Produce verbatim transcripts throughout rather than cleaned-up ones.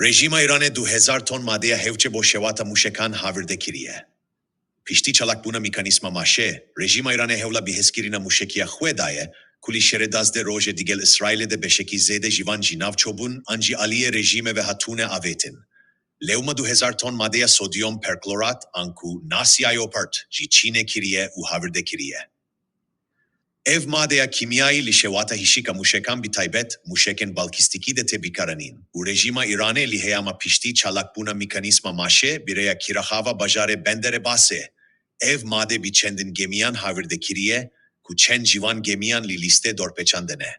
Rejîma Îranê du hezar ton madeya hewce bo şewata mûşekan havirde kiriye. Piştî çalakbûna mekanîzma maşê, rejîma Îranê hewla bihêzkirina mûşekiya xwe daye, ku li şerê duwazdeh rojê digel Îsraîlê de beşekî zêde ciwan ji nav çûbûn an jî aliyê rejîmê ve hatûne avêtin. Lewma du hezar ton madeya sodyum perklorat, anku Nasiayopert, jî Çînê kiriye û havirde kiriye. Ev madeya kîmyayî li şewata hişîka mûşekan, bi taybet mûşekên balîstîkî de tê bikaranîn û rejîma Îranê li heyama piştî çalakbûna mekanîzma maşê bi rêya kîraxava bajarê Bender Ebasê ev made bi çendin gemiyan havirde kiriye, ku çend ciwan gemiyan li lîstê dorpêçan de ne.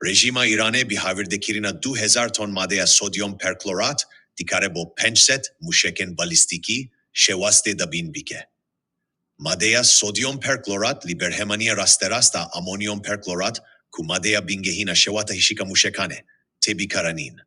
Rejîma Îranê bi havirdekirina du hezar ton madeya sodyum perklorat dikare bo pênc sed mûşekên balîstîkî şewastê dabîn bike. Madeya sodyum perklorat li berhemaniya rasterast a amonyum perklorat, ku madeya bingehîn a şewata hişîka mûşekan e, tê bikaranîn.